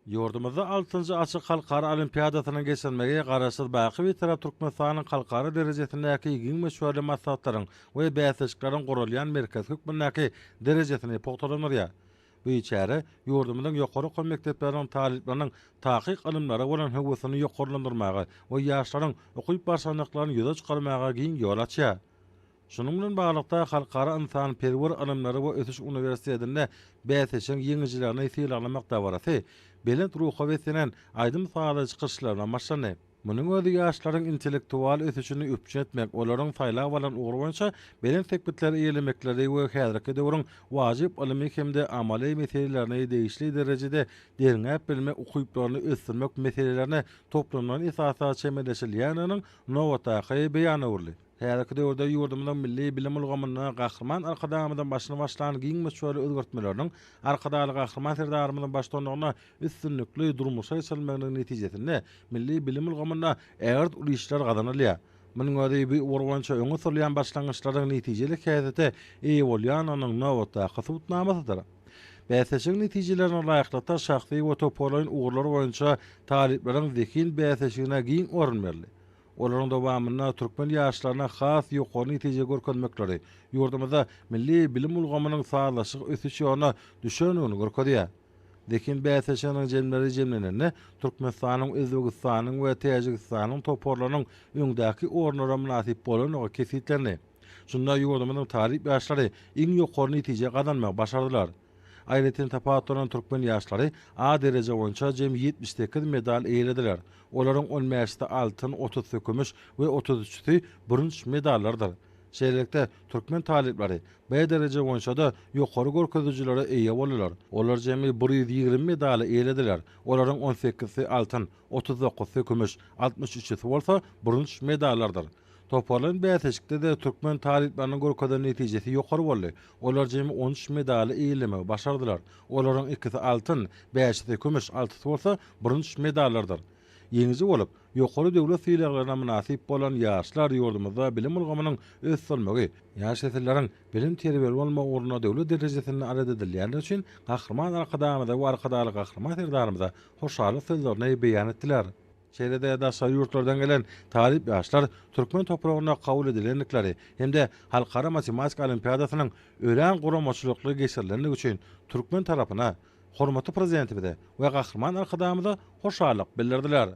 Ýurdumyzda altynjy açyk halkara olimpiadasynyň geçirilmegi Garaşsyz, baky Bitarap Türkmenistanyň halkara derejesindäki giň möçberli maslahatlaryň we bäsleşikleriň guralýan merkezi hökmündäki derejesini pugtalandyrýar. Bu çäre ýurdumyzyň ýokary okuw mekdepleriniň talyplarynyň takyk ylymlara bolan höwesini ýokarlandyrmaga we ýaşlaryň ukyp-başarnyklaryny ýüze çykarmaga giň ýol açýar. Şunuň bilen baglylykda, Halkara ynsanperwer ylymlary we ösüş uniwersitetinde bäsleşigiň ýeňijilerini sylaglamak dabarasy belent ruha beslenen aýdym-sazly çykyşlar bilen başlandy. Munuň özi ýaşlaryň intellektual ösüşini üpjün etmek, olaryň saýlap alan ugry boýunça belent sepgitleri eýelemekleri we häzirki döwrüň wajyp ylmy hem-de amaly meselelerini degişli derejede derňäp bilmek ukyplaryny ösdürmek meselelerine toplumlaýyn esasda çemeleşilýändiginiň nobatdaky beýanyna öwrüldi. Häzirki döwürde ýurdumyzyň milli bilim ulgamynda Gahryman Arkadagymyzyň başyny başlan giň möçberli özgertmeleriniň Arkadagly Gahryman Serdarymyzyň baştutanlygynda üstünlikli durmuşa geçirilmeginiň netijesinde milli bilim ulgamynda ägirt uly işler gazanylýar. Munuň özi bu ugur boýunça öňe sürülýän başlangyçlaryň netijeli häsiýete eýe bolýandygynyň nobatdaky subutnamasydyr. Bäsleşigiň netijelerine laýyklykda şahsy we toparlaýyn ugurlar boýunça talyplaryň zehin bäsleşigine giň orun berildi. Olaryň dowamynda türkmen ýaşlaryna has ýokary netije görkezmekleri ýurdumyzda milli bilim ulgamynyň sazlaşyk ösüş ýoluna düşendigini görkezýär. Zehin bäsleşiginiň jemleri jemlenende Türkmenistanyň, Özbegistanyň we Täjigistanyň toparlarynyň öňdäki orunlara mynasyp bolandygy kesgitlendi. Şunda ýurdumyzyň talyp ýaşlary iň ýokary netije gazanmagy başardylar. Aýratyn tapawutlanan türkmen ýaşlary A dereje boýunça jemi 78 medal eýelediler. Olaryň on bäşisi altyn, otuzsy kümüş we otuz üçüsi bürünç medallardyr. Şeýlelikde, türkmen talyplary B dereje boýunça-da ýokary görkezijilere eýe boldular. Olar jemi 120 medaly eýelediler. Olaryň on sekizisi altyn, otuz dokuzsy kümüş, altmyş üçüsi bolsa bürünç medallardyr. Toparlaýyn bäsleşikde-de türkmen talyplarynyň görkezen netijesi ýokary boldy. Olar jemi 13 medaly eýelemegi başardylar. Olaryň ikisi altyn, bäşisi kümüş, altysy bolsa bürünç medallardyr. Ýeňiji bolup, ýokary döwlet sylaglaryna mynasyp bolan ýaşlar ýurdumyzda bilim ulgamynyň ösdürilmegi, ýaş nesilleriň bilim-terbiýeli bolmagy ugrunda döwlet derejesinde alada edilýändigi üçin Gahryman Arkadagymyza we Arkadagly Gahryman Serdarymyza hoşallyk sözlerini beýan etdiler. Şeýle-de daşary ýurtlardan gelen talyp ýaşlar türkmen topragynda kabul edilendikleri hem-de Halkara matematika olimpiadasynyň örän guramaçylykly geçirilendigi üçin türkmen tarapyna, hormatly Prezidentimize we Gahryman Arkadagymyza hoşallyk bildirdiler.